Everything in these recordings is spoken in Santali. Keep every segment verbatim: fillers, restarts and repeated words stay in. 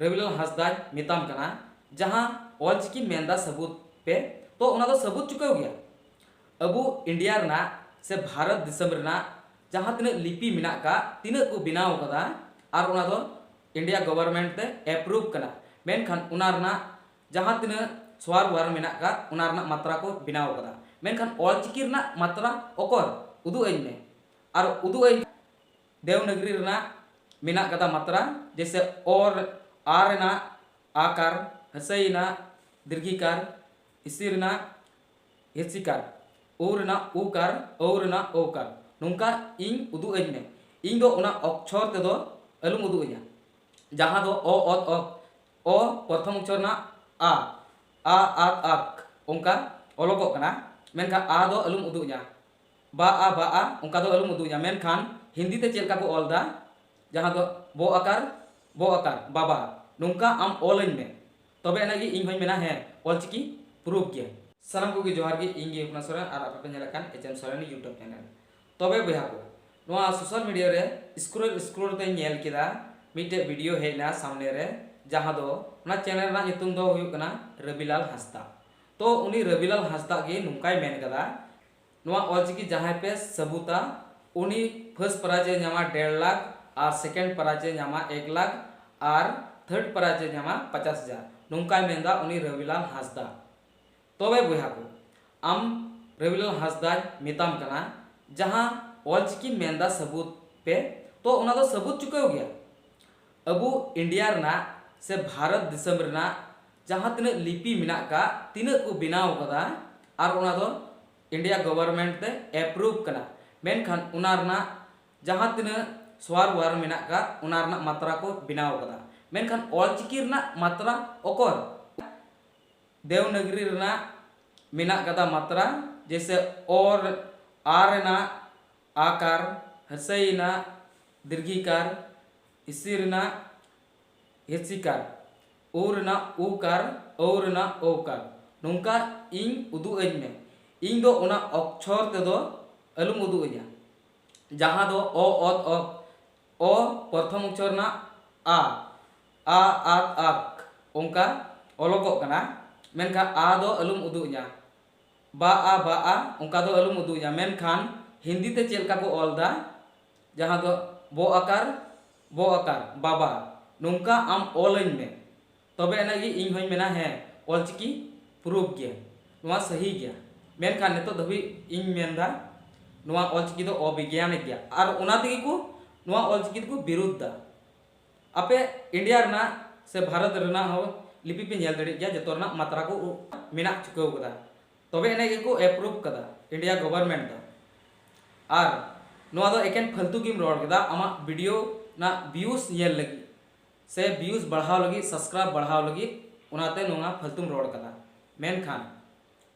ᱨᱚᱵᱤᱞᱟᱞ ᱦᱟᱸᱥᱫᱟᱧ ᱢᱮᱛᱟᱢ ᱠᱟᱱᱟ, ᱡᱟᱦᱟᱸ ᱚᱞᱪᱤᱠᱤ ᱢᱮᱱᱫᱟ ᱥᱟᱹᱵᱩᱛ ᱯᱮ, ᱛᱚ ᱚᱱᱟ ᱫᱚ ᱥᱟᱹᱵᱩᱛ ᱪᱩᱠᱟᱹᱣ ᱜᱮᱭᱟ᱾ ᱟᱵᱚ ᱤᱱᱰᱤᱭᱟ ᱨᱮᱱᱟᱜ ᱥᱮ ᱵᱷᱟᱨᱚᱛ ᱫᱤᱥᱚᱢ ᱨᱮᱱᱟᱜ ᱡᱟᱦᱟᱸ ᱛᱤᱱᱟᱹᱜ ᱞᱤᱯᱤ ᱢᱮᱱᱟᱜ ᱟᱠᱟᱫ, ᱛᱤᱱᱟᱹᱜ ᱠᱚ ᱵᱮᱱᱟᱣ ᱟᱠᱟᱫᱟ, ᱟᱨ ᱚᱱᱟ ᱫᱚ ᱤᱱᱰᱤᱭᱟ ᱜᱚᱵᱷᱚᱨᱢᱮᱱᱴ ᱛᱮ ᱮᱯᱨᱩᱵᱷ ᱠᱟᱱᱟ, ᱢᱮᱱᱠᱷᱟᱱ ᱚᱱᱟ ᱨᱮᱱᱟᱜ ᱡᱟᱦᱟᱸ ᱛᱤᱱᱟᱹᱜ ᱥᱣᱟᱨ ᱣᱟᱨ ᱢᱮᱱᱟᱜ ᱟᱠᱟᱫ, ᱚᱱᱟ ᱨᱮᱱᱟᱜ ᱢᱟᱛᱨᱟ ᱠᱚ ᱵᱮᱱᱟᱣ ᱟᱠᱟᱫᱟ, ᱢᱮᱱᱠᱷᱟᱱ ᱚᱞᱪᱤᱠᱤ ᱨᱮᱱᱟᱜ ᱢᱟᱛᱨᱟ ᱚᱠᱚᱨ? ᱩᱫᱩᱜ ᱟᱹᱧ ᱢᱮ᱾ ᱟᱨ ᱩᱫᱩᱜ ᱟᱹᱧ, ᱫᱮᱣᱱᱟᱜᱽᱨᱤ ᱨᱮᱱᱟᱜ ᱢᱮᱱᱟᱜ ᱠᱟᱫᱟ ᱢᱟᱛᱨᱟ, ᱡᱮᱭᱥᱮ ᱚ ᱨᱮ-, ᱟ ᱨᱮᱱᱟᱜ ᱟᱠᱟᱨ, ᱦᱟᱹᱥᱟᱹᱭ ᱨᱮᱱᱟᱜ ᱫᱤᱨᱜᱷᱤᱠᱟᱨ, ᱤᱥᱤ ᱨᱮᱱᱟᱜ ᱦᱤᱥᱤᱠᱟᱨ, ᱳ ᱨᱮᱱᱟᱜ ᱩᱠᱟᱨ, ᱳ ᱨᱮᱱᱟᱜ ᱳᱠᱟᱨ, ᱱᱚᱝᱠᱟ ᱤᱧ ᱩᱫᱩᱜ ᱟᱹᱧ ᱢᱮ᱾ ᱤᱧ ᱫᱚ ᱚᱱᱟ ᱚᱠᱪᱷᱚᱨ ᱛᱮᱫᱚ ᱟᱞᱚᱢ ᱩᱫᱩᱜ ᱟᱹᱧᱟ, ᱡᱟᱦᱟᱸ ᱫᱚ ᱚ, ᱚᱛ, ᱚᱠ, ᱚ ᱯᱨᱚᱛᱷᱚᱢ ᱚᱠᱪᱷᱚᱨ ᱨᱮᱱᱟᱜ ᱟ, ᱟ, ᱟᱛ, ᱟᱠ, ᱚᱱᱠᱟ ᱚᱞᱚᱜᱚᱜ ᱠᱟᱱᱟ, ᱢᱮᱱᱠᱷᱟᱱ ᱟ ᱫᱚ ᱟᱞᱚᱢ ᱩᱫᱩᱜ ᱟᱹᱧᱟ᱾ ᱵᱟ ᱟ, ᱵᱟ ᱟ, ᱚᱱᱠᱟ ᱫᱚ ᱟᱞᱚᱢ ᱩᱫᱩᱜ ᱟᱹᱧᱟ᱾ ᱢᱮᱱᱠᱷᱟᱱ ᱦᱤᱱᱫᱤ ᱛᱮ ᱪᱮᱫ ᱞᱮᱠᱟ ᱠᱚ ᱚᱞ ᱮᱫᱟ, ᱡᱟᱦᱟᱸ ᱫᱚ ᱵᱚ ᱟᱠᱟᱨ, ᱵᱚ ᱟᱠᱟᱨ, ᱵᱟᱵᱟ, ᱱᱚᱝᱠᱟ ᱟᱢ ᱚᱞ ᱟᱹᱧ ᱢᱮ, ᱛᱚᱵᱮ ᱟᱱᱟᱜ ᱜᱮ ᱤᱧ ᱦᱚᱸᱧ ᱢᱮᱱᱟ, ᱦᱮᱸ, ᱚᱞᱪᱤᱠᱤ ᱯᱨᱩᱯᱷ ᱜᱮᱭᱟ᱾ ᱥᱟᱱᱟᱢ ᱠᱚᱜᱮ ᱡᱚᱦᱟᱨ ᱜᱮ, ᱤᱧ ᱜᱮ ᱦᱩᱭᱩᱜ ᱠᱟᱱᱟ ᱥᱚᱨᱮᱱ, ᱟᱨ ᱟᱯᱮ ᱯᱮ ᱧᱮᱞᱮᱫ ᱠᱟᱱ H M Soren YouTube channel. ᱛᱚᱵᱮ ᱵᱚᱭᱦᱟ ᱠᱚ, ᱱᱚᱣᱟ ᱥᱳᱥᱟᱞ ᱢᱤᱰᱤᱭᱟ ᱨᱮ ᱥᱠᱨᱚᱞ ᱥᱠᱨᱚᱞ ᱛᱮᱧ ᱧᱮᱞ ᱠᱮᱫᱟ, ᱢᱤᱫᱴᱮᱡ ᱵᱷᱤᱰᱤᱭᱳ ᱦᱮᱡ ᱮᱱᱟ ᱥᱟᱢᱱᱮ ᱨᱮ, ᱡᱟᱦᱟᱸ ᱫᱚ, ᱚᱱᱟ ᱪᱮᱱᱮᱞ ᱨᱮᱱᱟᱜ ᱧᱩᱛᱩᱢ ᱫᱚ ᱦᱩᱭᱩᱜ ᱠᱟᱱᱟ ᱨᱚᱵᱤᱞᱟᱞ ᱦᱟᱸᱥᱫᱟ᱾ ᱛᱚ ᱩᱱᱤ ᱨᱚᱵᱤᱞᱟᱞ ᱦᱟᱸᱥᱫᱟ ᱜᱮ ᱱᱚᱝᱠᱟᱭ ᱢᱮᱱ ᱠᱟᱫᱟ, ᱱᱚᱣᱟ ᱚᱞᱪᱤᱠᱤ ᱡᱟᱦᱟᱸᱭ ᱯᱮ ᱥᱟᱹᱵᱩᱛᱟ, ᱩᱱᱤ ᱯᱷᱟᱨᱥᱴ ᱯᱨᱟᱭᱤᱡᱽ ᱮ ᱧᱟᱢᱟ ᱰᱮᱲ ᱞᱟᱠᱷ, ᱟᱨ ᱥᱮᱠᱮᱱᱰ ᱯᱨᱟᱭᱤᱡᱽ ᱮ ᱧᱟᱢᱟ ᱮᱠ ᱞᱟᱠᱷ, ᱟᱨ ᱛᱷᱟᱨᱰ ᱯᱨᱟᱭᱤᱡᱽ ᱮ ᱧᱟᱢᱟ ᱯᱚᱪᱟᱥ ᱦᱟᱡᱟᱨ᱾ ᱱᱚᱝᱠᱟᱭ ᱢᱮᱱᱫᱟ ᱩᱱᱤ ᱨᱚᱵᱤᱞᱟᱞ ᱦᱟᱸᱥᱫᱟ᱾ ᱛᱚᱵᱮ ᱵᱚᱭᱦᱟ ᱠᱚ, ᱟᱢ ᱨᱚᱵᱤᱞᱟᱞ ᱦᱟᱸᱥᱫᱟᱧ ᱢᱮᱛᱟᱢ ᱠᱟᱱᱟ, ᱡᱟᱦᱟᱸ ᱚᱞᱪᱤᱠᱤ ᱢᱮᱱᱫᱟ ᱥᱟᱹᱵᱩᱛ ᱯᱮ, ᱛᱚ ᱚᱱᱟ ᱫᱚ ᱥᱟᱹᱵᱩᱛ ᱪᱩᱠᱟᱹᱣ ᱜᱮᱭᱟ᱾ ᱟᱵᱚ ᱤᱱᱰᱤᱭᱟ ᱨᱮᱱᱟᱜ ᱥᱮ ᱵᱷᱟᱨᱚᱛ ᱫᱤᱥᱚᱢ ᱨᱮᱱᱟᱜ ᱡᱟᱦᱟᱸ ᱛᱤᱱᱟᱹᱜ ᱞᱤᱯᱤ ᱢᱮᱱᱟᱜ ᱟᱠᱟᱫ, ᱛᱤᱱᱟᱹᱜ ᱠᱚ ᱵᱮᱱᱟᱣ ᱟᱠᱟᱫᱟ, ᱟᱨ ᱚᱱᱟ ᱫᱚ ᱤᱱᱰᱤᱭᱟ ᱜᱚᱵᱷᱚᱨᱢᱮᱱᱴ ᱛᱮ ᱮᱯᱨᱩᱵᱷ ᱠᱟᱱᱟ, ᱢᱮᱱᱠᱷᱟᱱ ᱚᱱᱟ ᱨᱮᱱᱟᱜ ᱡᱟᱦᱟᱸ ᱛᱤᱱᱟᱹᱜ ᱥᱣᱟᱨ ᱣᱟᱨ ᱢᱮᱱᱟᱜ ᱟᱠᱟᱫ, ᱚᱱᱟ ᱨᱮᱱᱟᱜ ᱢᱟᱛᱨᱟ ᱠᱚ ᱵᱮᱱᱟᱣ ᱟᱠᱟᱫᱟ, ᱢᱮᱱᱠᱷᱟᱱ ᱚᱞᱪᱤᱠᱤ ᱨᱮᱱᱟᱜ ᱢᱟᱛᱨᱟ ᱚᱠᱚᱨ? ᱫᱮᱣᱱᱟᱜᱽᱨᱤ ᱨᱮᱱᱟᱜ ᱢᱮᱱᱟᱜ ᱠᱟᱫᱟ ᱢᱟᱛᱨᱟ, ᱡᱮᱭᱥᱮ ᱚ ᱨᱮ-, ᱟ ᱨᱮᱱᱟᱜ ᱟᱠᱟᱨ, ᱦᱟᱹᱥᱟᱹᱭ ᱨᱮᱱᱟᱜ ᱫᱤᱨᱜᱷᱤᱠᱟᱨ, ᱤᱥᱤ ᱨᱮᱱᱟᱜ ᱦᱤᱥᱤᱠᱟᱨ, ᱳ ᱨᱮᱱᱟᱜ ᱩᱠᱟᱨ, ᱳ ᱨᱮᱱᱟᱜ ᱳᱠᱟᱨ, ᱱᱚᱝᱠᱟ ᱤᱧ ᱩᱫᱩᱜ ᱟᱹᱧ ᱢᱮ᱾ ᱤᱧ ᱫᱚ ᱚᱱᱟ ᱚᱠᱪᱷᱚᱨ ᱛᱮᱫᱚ ᱟᱞᱚᱢ ᱩᱫᱩᱜ ᱟᱹᱧᱟ, ᱡᱟᱦᱟᱸ ᱫᱚ ᱚ, ᱚᱛ, ᱚᱠ, ᱚ ᱯᱨᱚᱛᱷᱚᱢ ᱚᱠᱪᱷᱚᱨ ᱨᱮᱱᱟᱜ ᱟ, ᱟ, ᱟᱛ, ᱟᱠ, ᱚᱱᱠᱟ ᱚᱞᱚᱜᱚᱜ ᱠᱟᱱᱟ᱾ ᱢᱮᱱᱠᱷᱟᱱ ᱟ ᱫᱚ ᱟᱞᱚᱢ ᱩᱫᱩᱜ ᱤᱧᱟ, ᱵᱟ, ᱟ, ᱵᱟ, ᱟ, ᱚᱱᱠᱟ ᱫᱚ ᱟᱞᱚᱢ ᱩᱫᱩᱜ ᱤᱧᱟ᱾ ᱢᱮᱱᱠᱷᱟᱱ ᱦᱤᱱᱫᱤ ᱛᱮ ᱪᱮᱫ ᱞᱮᱠᱟ ᱠᱚ ᱚᱞ ᱮᱫᱟ, ᱡᱟᱦᱟᱸ ᱫᱚ ᱵᱚ ᱟᱠᱟᱨ, ᱵᱚ ᱟᱠᱟᱨ, ᱵᱟᱵᱟ, ᱱᱚᱝᱠᱟ ᱟᱢ ᱚᱞᱟᱹᱧ ᱢᱮ, ᱛᱚᱵᱮ ᱟᱹᱱᱤᱡ ᱜᱮ ᱤᱧ ᱦᱚᱧ ᱢᱮᱱᱟ, ᱦᱮᱸ, ᱚᱞᱪᱤᱠᱤ ᱯᱨᱩᱯᱷ ᱜᱮᱭᱟ, ᱱᱚᱣᱟ ᱥᱟᱹᱦᱤ ᱜᱮᱭᱟ᱾ ᱢᱮᱱᱠᱷᱟᱱ ᱱᱤᱛᱚᱜ ᱫᱷᱟᱹᱵᱤᱡ ᱤᱧ ᱢᱮᱱᱫᱟ, ᱱᱚᱣᱟ ᱚᱞᱪᱤᱠᱤ ᱫᱚ ᱚᱵᱤᱜᱽᱜᱟᱱᱤᱠ ᱜᱮᱭᱟ, ᱟᱨ ᱚᱱᱟ ᱛᱮᱜᱮ ᱠᱚ ᱱᱚᱣᱟ ᱚᱞᱪᱤᱠᱤ ᱫᱚᱠᱚ ᱵᱤᱨᱩᱫᱷ ᱫᱟ᱾ ᱟᱯᱮ ᱤᱱᱰᱤᱭᱟ ᱨᱮᱱᱟᱜ ᱥᱮ ᱵᱷᱟᱨᱚᱛ ᱨᱮᱱᱟᱜ ᱦᱚᱸ ᱞᱤᱯᱤ ᱯᱮ ᱧᱮᱞ ᱫᱟᱲᱮᱭᱟᱜ ᱜᱮᱭᱟ, ᱡᱚᱛᱚ ᱨᱮᱱᱟᱜ ᱢᱟᱛᱨᱟ ᱠᱚ ᱢᱮᱱᱟᱜ ᱪᱩᱠᱟᱹᱣ ᱠᱟᱫᱟ, ᱛᱚᱵᱮ ᱮᱱᱮᱡ ᱜᱮᱠᱚ ᱮᱯᱨᱩᱵᱷ ᱠᱟᱫᱟ ᱤᱱᱰᱤᱭᱟ ᱜᱚᱵᱷᱚᱨᱱᱢᱮᱱᱴ ᱫᱚ᱾ ᱟᱨ ᱱᱚᱣᱟ ᱫᱚ ᱮᱠᱮᱱ ᱯᱷᱟᱞᱛᱩ ᱜᱮᱢ ᱨᱚᱲ ᱠᱮᱫᱟ, ᱟᱢᱟᱜ ᱵᱷᱤᱰᱤᱭᱳ ᱨᱮᱱᱟᱜ ᱵᱷᱤᱭᱩᱥ ᱧᱮᱞ ᱞᱟᱹᱜᱤᱫ ᱥᱮ ᱵᱷᱤᱭᱩᱥ ᱵᱟᱲᱦᱟᱣ ᱞᱟᱹᱜᱤᱫ, ᱥᱟᱵᱥᱠᱨᱟᱭᱤᱵ ᱵᱟᱲᱦᱟᱣ ᱞᱟᱹᱜᱤᱫ, ᱚᱱᱟᱛᱮ ᱱᱚᱣᱟ ᱯᱷᱟᱞᱛᱩᱢ ᱨᱚᱲ ᱠᱟᱫᱟ᱾ ᱢᱮᱱᱠᱷᱟᱱ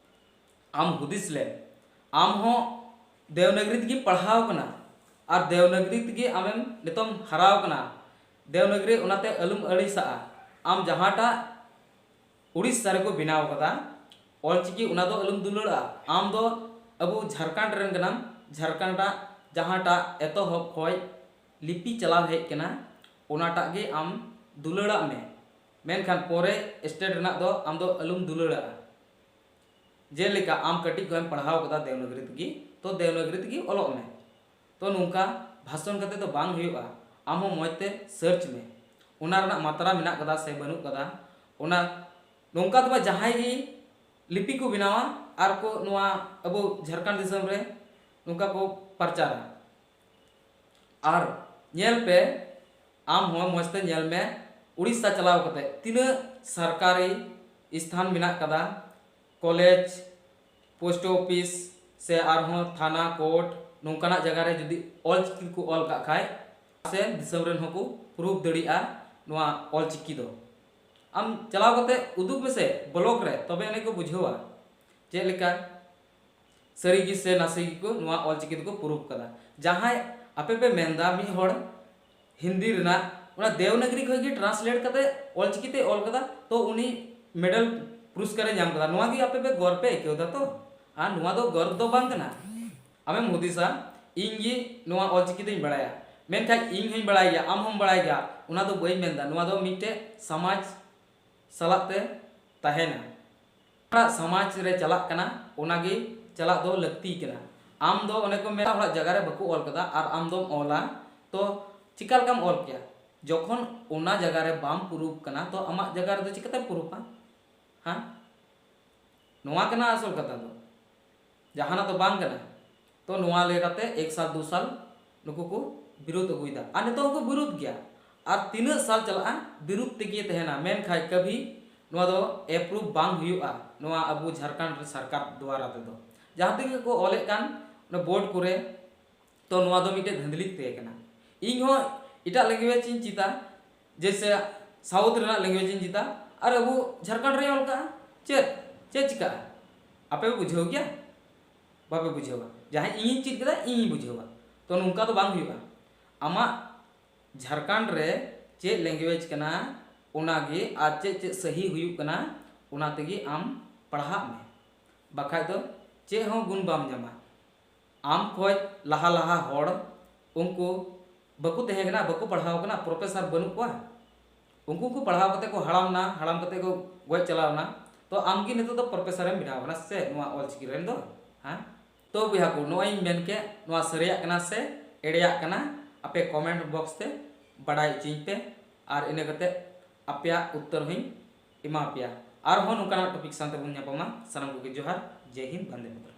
ᱟᱢ ᱦᱩᱫᱤᱥ ᱞᱮᱢ, ᱟᱢ ᱦᱚᱸ ᱫᱮᱣᱱᱟᱜᱽᱨᱤ ᱛᱮᱜᱮ ᱯᱟᱲᱦᱟᱣ ᱠᱟᱱᱟ ᱟᱨ ᱫᱮᱣᱱᱟᱜᱽᱨᱤ ᱛᱮᱜᱮ ᱟᱢᱮᱢ ᱱᱤᱛᱚᱝ ᱦᱟᱨᱟᱣ ᱠᱟᱱᱟ᱾ ᱫᱮᱣᱱᱟᱜᱽᱨᱤ ᱚᱱᱟᱛᱮ ᱟᱞᱚᱢ ᱟᱹᱲᱤᱥᱟᱜᱼᱟ᱾ ᱟᱢ ᱡᱟᱦᱟᱸᱴᱟᱜ ᱩᱲᱤᱥᱥᱟ ᱨᱮᱠᱚ ᱵᱮᱱᱟᱣ ᱠᱟᱫᱟ ᱚᱞᱪᱤᱠᱤ, ᱚᱱᱟ ᱫᱚ ᱟᱞᱚᱢ ᱫᱩᱞᱟᱹᱲᱟᱜᱼᱟ᱾ ᱟᱢ ᱫᱚ ᱟᱵᱚ ᱡᱷᱟᱲᱠᱷᱚᱸᱰ ᱨᱮᱱ ᱠᱟᱱᱟᱢ, ᱡᱷᱟᱲᱠᱷᱚᱸᱰ ᱨᱮᱱᱟᱜ ᱡᱟᱦᱟᱸᱴᱟᱜ ᱮᱛᱚᱦᱚᱵ ᱠᱷᱚᱡ ᱞᱤᱯᱤ ᱪᱟᱞᱟᱣ ᱦᱮᱡ ᱠᱟᱱᱟ, ᱚᱱᱟᱴᱟᱜ ᱜᱮ ᱟᱢ ᱫᱩᱞᱟᱹᱲᱟᱜ ᱢᱮ᱾ ᱢᱮᱱᱠᱷᱟᱱ ᱯᱚᱨᱮ ᱥᱴᱮᱴ ᱨᱮᱱᱟᱜ ᱫᱚ ᱟᱢ ᱫᱚ ᱟᱞᱚᱢ ᱫᱩᱞᱟᱹᱲᱟᱜᱼᱟ᱾ ᱡᱮᱞᱮᱠᱟ ᱟᱢ ᱠᱟᱹᱴᱤᱡ ᱠᱷᱚᱱᱮᱢ ᱯᱟᱲᱦᱟᱣ ᱠᱟᱫᱟ ᱫᱮᱣᱱᱟᱜᱽᱨᱤ ᱛᱮᱜᱮ, ᱛᱚ ᱫᱮᱣᱱᱟᱜᱽᱨᱤ ᱛᱮᱜᱮ ᱚᱞᱚᱜ ᱢᱮ᱾ ᱛᱚ ᱱᱚᱝᱠᱟ ᱵᱷᱟᱥᱚᱱ ᱠᱟᱛᱮ ᱫᱚ ᱵᱟᱝ ᱦᱩᱭᱩᱜᱼᱟ, ᱟᱢ ᱦᱚᱸ ᱢᱚᱡᱽ ᱛᱮ ᱥᱟᱨᱪ ᱢᱮ, ᱚᱱᱟ ᱨᱮᱱᱟᱜ ᱢᱟᱛᱨᱟ ᱢᱮᱱᱟᱜ ᱠᱟᱫᱟ ᱥᱮ ᱵᱟᱹᱱᱩᱜ ᱠᱟᱫᱟ᱾ ᱚᱱᱟ ᱱᱚᱝᱠᱟ ᱫᱚ ᱵᱟᱝ ᱡᱟᱦᱟᱸᱭ ᱜᱮ ᱞᱤᱯᱤ ᱠᱚ ᱵᱮᱱᱟᱣᱟ ᱟᱨ ᱠᱚ ᱱᱚᱣᱟ ᱟᱵᱚ ᱡᱷᱟᱲᱠᱷᱚᱸᱰ ᱫᱤᱥᱚᱢ ᱨᱮ ᱱᱚᱝᱠᱟ ᱠᱚ ᱯᱨᱚᱪᱟᱨᱟ᱾ ᱟᱨ ᱧᱮᱞ ᱯᱮ, ᱟᱢ ᱦᱚᱸ ᱢᱚᱡᱽ ᱛᱮ ᱧᱮᱞ ᱢᱮ, ᱩᱲᱤᱥᱥᱟ ᱪᱟᱞᱟᱣ ᱠᱟᱛᱮ ᱛᱤᱱᱟᱹᱜ ᱥᱚᱨᱠᱟᱨᱤ ᱥᱛᱷᱟᱱ ᱢᱮᱱᱟᱜ ᱠᱟᱫᱟ, ᱠᱚᱞᱮᱡᱽ, ᱯᱳᱥᱴ ᱚᱯᱷᱤᱥ ᱥᱮ ᱟᱨᱦᱚᱸ ᱛᱷᱟᱱᱟ, ᱠᱳᱨᱴ, ᱱᱚᱝᱠᱟᱱᱟᱜ ᱡᱟᱭᱜᱟ ᱨᱮ ᱡᱩᱫᱤ ᱚᱞᱪᱤᱠᱤ ᱠᱚ ᱚᱞ ᱠᱟᱜ ᱠᱷᱟᱡ, ᱥᱮ ᱫᱤᱥᱚᱢ ᱨᱮᱱ ᱦᱚᱸᱠᱚ ᱯᱨᱩᱯᱷ ᱫᱟᱲᱮᱭᱟᱜᱼᱟ ᱱᱚᱣᱟ ᱚᱞᱪᱤᱠᱤ ᱫᱚ᱾ ᱟᱢ ᱪᱟᱞᱟᱣ ᱠᱟᱛᱮ ᱩᱫᱩᱜ ᱢᱮᱥᱮ ᱵᱞᱚᱠ ᱨᱮ, ᱛᱚᱵᱮ ᱟᱹᱱᱤᱡ ᱠᱚ ᱵᱩᱡᱷᱟᱹᱣᱟ ᱪᱮᱫ ᱞᱮᱠᱟ ᱥᱟᱹᱨᱤ ᱜᱮ ᱥᱮ ᱱᱟᱥᱮ ᱜᱮᱠᱚ ᱱᱚᱣᱟ ᱚᱞᱪᱤᱠᱤ ᱫᱚᱠᱚ ᱯᱨᱩᱯᱷ ᱠᱟᱫᱟ᱾ ᱡᱟᱦᱟᱸᱭ ᱟᱯᱮ ᱯᱮ ᱢᱮᱱᱫᱟ ᱢᱤᱫ ᱦᱚᱲ ᱦᱤᱱᱫᱤ ᱨᱮᱱᱟᱜ ᱚᱱᱟ ᱫᱮᱣᱱᱟᱜᱽᱨᱤ ᱠᱷᱚᱡ ᱜᱮ ᱴᱨᱟᱱᱥᱞᱮᱴ ᱠᱟᱛᱮ ᱚᱞᱪᱤᱠᱤ ᱛᱮ ᱚᱞ ᱠᱟᱫᱟ, ᱛᱚ ᱩᱱᱤ ᱢᱮᱰᱟᱞ ᱯᱩᱨᱚᱥᱠᱟᱨᱮ ᱧᱟᱢ ᱠᱟᱫᱟ, ᱱᱚᱣᱟ ᱜᱮ ᱟᱯᱮ ᱯᱮ ᱜᱚᱨᱵ ᱯᱮ ᱟᱹᱭᱠᱟᱹᱣ ᱫᱟ ᱛᱚ? ᱟᱨ ᱱᱚᱣᱟ ᱫᱚ ᱜᱚᱨᱵ ᱫᱚ ᱵᱟᱝ ᱠᱟᱱᱟ᱾ ᱟᱢᱮᱢ ᱦᱩᱫᱤᱥᱟ, ᱤᱧ ᱜᱮ ᱱᱚᱣᱟ ᱚᱞᱪᱤᱠᱤ ᱫᱚᱧ ᱵᱟᱲᱟᱭᱟ, ᱢᱮᱱᱠᱷᱟᱱ ᱤᱧ ᱦᱚᱧ ᱵᱟᱲᱟᱭ ᱜᱮᱭᱟ, ᱟᱢ ᱦᱚᱸᱢ ᱵᱟᱲᱟᱭ ᱜᱮᱭᱟ, ᱚᱱᱟ ᱫᱚ ᱵᱟᱹᱧ ᱢᱮᱱᱫᱟ, ᱱᱚᱣᱟ ᱫᱚ ᱢᱤᱫᱴᱮᱡ ᱥᱚᱢᱟᱡᱽ ᱥᱟᱞᱟᱜ ᱛᱮ ᱛᱟᱦᱮᱱᱟ᱾ ᱚᱠᱟᱴᱟᱜ ᱥᱚᱢᱟᱡᱽ ᱨᱮ ᱪᱟᱞᱟᱜ ᱠᱟᱱᱟ, ᱚᱱᱟᱜᱮ ᱪᱟᱞᱟᱜ ᱫᱚ ᱞᱟᱹᱠᱛᱤ ᱠᱟᱱᱟ᱾ ᱟᱢ ᱫᱚ ᱚᱱᱮ ᱠᱚ ᱢᱮᱱᱟ, ᱦᱚᱲᱟᱜ ᱡᱟᱭᱜᱟ ᱨᱮ ᱵᱟᱠᱚ ᱚᱞ ᱠᱟᱫᱟ ᱟᱨ ᱟᱢ ᱫᱚᱢ ᱚᱞᱟ, ᱛᱚ ᱪᱤᱠᱟ ᱞᱮᱠᱟᱢ ᱚᱞ ᱠᱮᱭᱟ? ᱡᱚᱠᱷᱚᱱ ᱚᱱᱟ ᱡᱟᱭᱜᱟ ᱨᱮ ᱵᱟᱢ ᱯᱨᱩᱯᱷ ᱠᱟᱱᱟ, ᱛᱚ ᱟᱢᱟᱜ ᱡᱟᱭᱜᱟ ᱨᱮᱫᱚ ᱪᱤᱠᱟᱛᱮᱢ ᱯᱨᱩᱯᱷᱟ? ᱦᱮᱸ, ᱱᱚᱣᱟ ᱠᱟᱱᱟ ᱟᱥᱚᱞ ᱠᱟᱛᱷᱟ ᱫᱚ, ᱡᱟᱦᱟᱱᱟᱜ ᱫᱚ ᱵᱟᱝ ᱠᱟᱱᱟ᱾ ᱛᱚ ᱱᱚᱣᱟ ᱞᱟᱹᱭ ᱠᱟᱛᱮ ᱮᱠ ᱥᱟᱞ ᱫᱩ ᱥᱟᱞ ᱱᱩᱠᱩ ᱠᱚ ᱵᱤᱨᱳᱫ ᱟᱹᱜᱩᱭᱮᱫᱟ, ᱟᱨ ᱱᱤᱛᱚᱜ ᱦᱚᱸᱠᱚ ᱵᱤᱨᱳᱫ ᱜᱮᱭᱟ᱾ ᱟᱨ ᱛᱤᱱᱟᱹᱜ ᱥᱟᱞ ᱪᱟᱞᱟᱜᱼᱟ, ᱵᱤᱨᱳᱫ ᱛᱮᱜᱮ ᱛᱟᱦᱮᱱᱟ, ᱢᱮᱱᱠᱷᱟᱱ ᱠᱟᱵᱷᱤ ᱱᱚᱣᱟ ᱫᱚ ᱮᱯᱨᱩᱵᱷ ᱵᱟᱝ ᱦᱩᱭᱩᱜᱼᱟ, ᱱᱚᱣᱟ ᱟᱵᱚ ᱡᱷᱟᱲᱠᱷᱚᱸᱰ ᱨᱮ ᱥᱚᱨᱠᱟᱨ ᱫᱣᱟᱨᱟ ᱛᱮᱫᱚ᱾ ᱡᱟᱦᱟᱸ ᱛᱮᱜᱮ ᱠᱚ ᱚᱞᱮᱫ ᱠᱟᱱ ᱚᱱᱟ ᱵᱳᱨᱰ ᱠᱚᱨᱮ, ᱛᱚ ᱱᱚᱣᱟ ᱫᱚ ᱢᱤᱫᱴᱮᱡ ᱫᱷᱟᱹᱱᱫᱽᱞᱤ ᱛᱟᱦᱮᱸ ᱠᱟᱱᱟ᱾ ᱤᱧ ᱦᱚᱸ ᱮᱴᱟᱜ ᱞᱮᱝᱜᱩᱭᱮᱡᱽ ᱤᱧ ᱪᱮᱫᱟ, ᱡᱮᱭᱥᱮ ᱥᱟᱣᱩᱛᱷ ᱨᱮᱱᱟᱜ ᱞᱮᱝᱜᱩᱭᱮᱡᱽ ᱤᱧ ᱪᱮᱫᱟ, ᱟᱨ ᱟᱵᱚ ᱡᱷᱟᱲᱠᱷᱚᱸᱰ ᱨᱮ ᱚᱞ ᱠᱟᱜᱼᱟ, ᱪᱮᱫ ᱪᱮᱫ ᱪᱤᱠᱟᱹᱜᱼᱟ? ᱟᱯᱮ ᱯᱮ ᱵᱩᱡᱷᱟᱹᱣ ᱜᱮᱭᱟ? ᱵᱟᱯᱮ ᱵᱩᱡᱷᱟᱹᱣᱟ᱾ ᱡᱟᱦᱟᱸᱭ ᱤᱧᱤᱧ ᱪᱮᱫ ᱠᱮᱫᱟ, ᱤᱧᱤᱧ ᱵᱩᱡᱷᱟᱹᱣᱟ᱾ ᱛᱚ ᱱᱚᱝᱠᱟ ᱫᱚ ᱵᱟᱝ ᱦᱩᱭᱩᱜᱼᱟ᱾ ᱟᱢᱟᱜ ᱡᱷᱟᱲᱠᱷᱚᱸᱰ ᱨᱮ ᱪᱮᱫ ᱞᱮᱝᱜᱩᱭᱮᱡᱽ ᱠᱟᱱᱟ, ᱚᱱᱟᱜᱮ, ᱟᱨ ᱪᱮᱫ ᱪᱮᱫ ᱥᱟᱹᱦᱤ ᱦᱩᱭᱩᱜ ᱠᱟᱱᱟ, ᱚᱱᱟ ᱛᱮᱜᱮ ᱟᱢ ᱯᱟᱲᱦᱟᱜ ᱢᱮ, ᱵᱟᱠᱷᱟᱡ ᱫᱚ ᱪᱮᱫ ᱦᱚᱸ ᱜᱩᱱ ᱵᱟᱢ ᱧᱟᱢᱟ᱾ ᱟᱢ ᱠᱷᱚᱡ ᱞᱟᱦᱟ ᱞᱟᱦᱟ ᱦᱚᱲ, ᱩᱱᱠᱩ ᱵᱟᱠᱚ ᱛᱟᱦᱮᱸ ᱠᱟᱱᱟ, ᱵᱟᱠᱚ ᱯᱟᱲᱦᱟᱣ ᱠᱟᱱᱟ, ᱯᱨᱚᱯᱷᱮᱥᱟᱨ ᱵᱟᱹᱱᱩᱜ ᱠᱚᱣᱟ, ᱩᱱᱠᱩ ᱠᱚ ᱯᱟᱲᱦᱟᱣ ᱠᱟᱛᱮ ᱠᱚ ᱦᱟᱲᱟᱢ ᱱᱟ, ᱦᱟᱲᱟᱢ ᱠᱟᱛᱮ ᱠᱚ ᱜᱚᱡ ᱪᱟᱞᱟᱣ ᱱᱟ, ᱛᱚ ᱟᱢ ᱜᱮ ᱱᱤᱛᱚᱜ ᱫᱚ ᱯᱨᱚᱯᱷᱮᱥᱟᱨᱮᱢ ᱵᱮᱱᱟᱣ ᱠᱟᱱᱟ ᱥᱮ ᱱᱚᱣᱟ ᱚᱞᱪᱤᱠᱤ ᱨᱮᱱ ᱫᱚ? ᱦᱮᱸ? ᱛᱚ ᱵᱚᱭᱦᱟ ᱠᱚ, ᱱᱚᱜᱼᱚᱭ ᱤᱧ ᱢᱮᱱ ᱠᱮᱫ, ᱱᱚᱣᱟ ᱥᱟᱹᱨᱤᱭᱟᱜ ᱠᱟᱱᱟ ᱥᱮ ᱮᱲᱮᱭᱟᱜ ᱠᱟᱱᱟ, ᱟᱯᱮ ᱠᱚᱢᱮᱱᱴ ᱵᱚᱠᱥ ᱛᱮ ᱵᱟᱰᱟᱭ ᱦᱚᱪᱚᱧ ᱯᱮ, ᱟᱨ ᱤᱱᱟᱹ ᱠᱟᱛᱮ ᱟᱯᱮᱭᱟᱜ ᱩᱛᱛᱚᱨ ᱦᱚᱸᱧ ᱮᱢᱟ ᱯᱮᱭᱟ᱾ ᱟᱨᱦᱚᱸ ᱱᱚᱝᱠᱟᱱᱟᱜ ᱴᱚᱯᱤᱠ ᱥᱟᱶ ᱛᱮᱵᱚᱱ ᱧᱟᱯᱟᱢᱟ᱾ ᱥᱟᱱᱟᱢ ᱠᱚᱜᱮ ᱡᱚᱦᱟᱨ, ᱡᱮᱭ ᱦᱤᱱᱫ, ᱵᱚᱱᱫᱮ ᱢᱟᱛᱚᱨᱚᱢ᱾